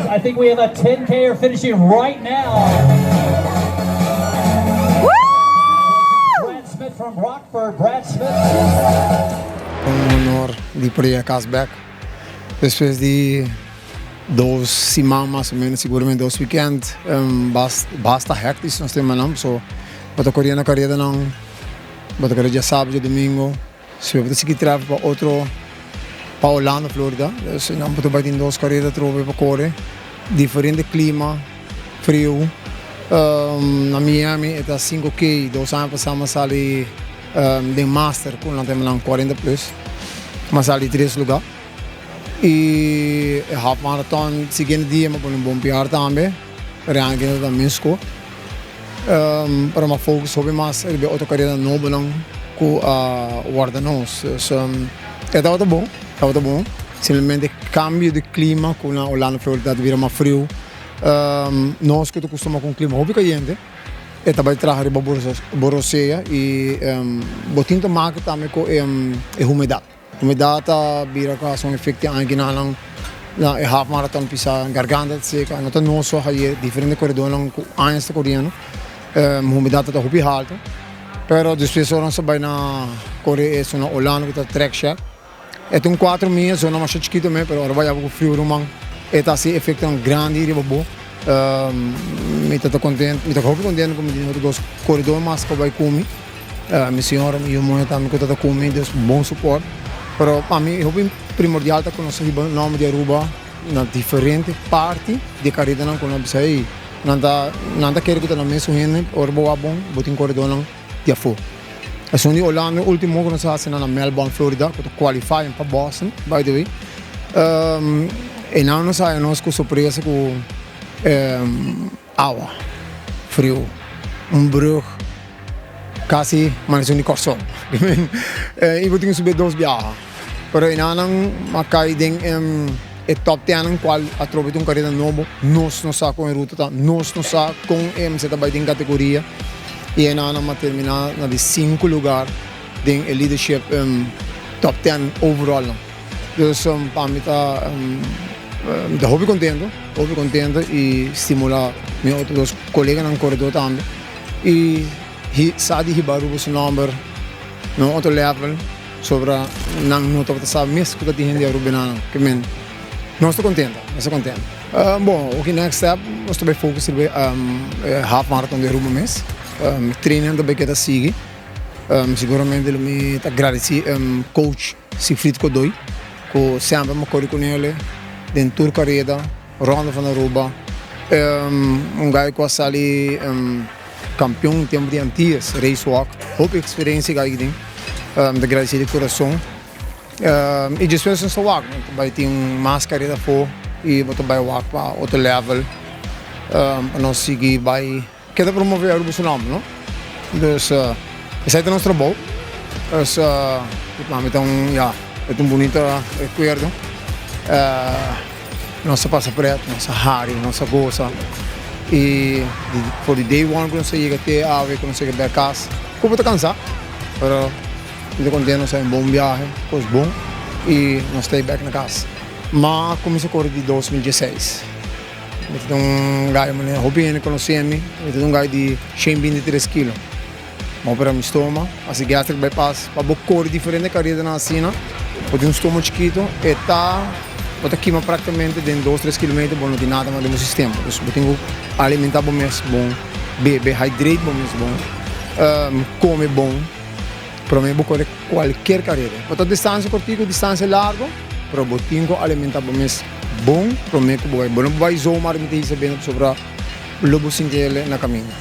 Guys, I think we have a 10K finishing right now. Brad Smith from Rockford. Brad Smith. Un honor di por yega cas bek despues di 2 siman mas o menos, siguramente 2 weekend basta hectisch nos temanan. So bo ta coriendo caredanan, bo ta core diasabra, diadomingo, si bo ta sigui travel pa otro, pa Orlando, Florida. Dus nan bo ta bay tin dos careda trobe pa core, diferente clima, frio. Na Miami e ta 5K. 2 aña pasa m'a sali den master cu nan temanan 40 plus, m'a sali tres lugar. Y half marathon siguiente dia m'a pone un bon PR tambe, ranking tambe score. Pero m'a focus hopi mas riba otro careda nobo nan cu warda nos. Dus e tabata bon, tabata bon. Simplemente cambio di clima cu na Orlando, Florida, ta bira mas frio. Nos cu ta costuma cu un clima hopi cayente, e ta bay traha riba bo rosea y bo tin te maken tambe cu e humedad. Humedad ta bira casi un efecto aki na e half marathon pisa, garganta ta seca. No ta nos so, hay diferente coredornan cu añas ta coriendo. Humedad ta hopi halto. Pero despues ora nos bay na core eso na Orlando cu ta Track Shack. E ta un 4 mia, zona mas chikito mes, pero ora bay cu frio, ruman, e ta haci efecto grandi riba bo. Mi ta contento, mi ta hopi contento cu mi tin otro dos coredor mas cu bay cu mi. Mi señora, mi yiu muher tambe cu ta cu mi, dus bon support. Pero pa mi hopi primordial ta cu nos hiba nomber di Aruba na diferente parti di caredanan cu nan bisa, hey, nan ta kere cu ta na mesun hende. Ora bo wak bon, bo tin coredornan di afo. Esun di Orlando, ultimo cu nos a haci na Melbourne, Florida, cu ta qualifying pa Boston, by the way. E nan nos haya nos cu sorpresa cu awa, frio, un brug casi manera di Corsou. Y bo tin cu subi dos biaha. Pero e nan a cay den e top 10, cual atrobe ta un careda nobo. Nos no sa con e ruta ta, nos no sa con e MC ta bay den categoria. Y e nan a termina na di 5 lugar den e leadership top 10 overall. No. Dus pa mi ta hopi contento, hopi contento y stimula mi otro dos coleganan coredor tambe. Y sa di hiba Aruba su nomber na otro level sobre nan no tabata sabi mes cu ta tin hende Aruba nan. Ke men nos ta contento, nos ta contento. Bon, oké, next step, nos ta bay focus riba half marathon di Aruba mes. Training ta bay keda sigui. Siguramente lo mi ta agradeci coach Siegfried Godoy, cu semper mi core cu ne den tur careda, Ronde van Aruba. Un guy cu a sali campeon tempo di Antilles, race walk. Hopi experiencia guy tin. Ta agradeci di curason. Y despues nos ta wak, bay tin mas careda afo y bo ta bay wak pa otro level. Pa nos sigui bay keda promove Aruba su nomber, no? Dus esey ta nos trabou. Dus pa mi ta un, ja, e ta un bunita recuerdo. Nos a pasa pret, nos a hari, nos a goza. Y for di day one cu nos a yega te awe cu nos a yega bek cas, cu bo ta cansa, pero mi ta contento, nos a un bon viahe, cos bon y nos ta bek na cas. M'a cuminsa core di 2016. Mi ta un guy manera hopi hende conoce mi, mi ta un guy di 123 kilo. M'a opera mi stoma, haci gastric bypass, pa bo core diferente caredanan asina, bo tin un stoma chikito, e ta bo ta kima practicamente den 2, 3 kilometer, bo no tin nada mas den bo sistema. Dus bo tin cu alimenta bo mes bon, bebe, hydrate bo mes bon, come bon, prome bo core cualkier careda. Bo ta distancia cortico, distancia largo, pero bo tin cu alimenta bo mes bon prome cu bo bay. Bo no bay zomaar mi ta hisa bena pasobra lo bo sinti na caminda.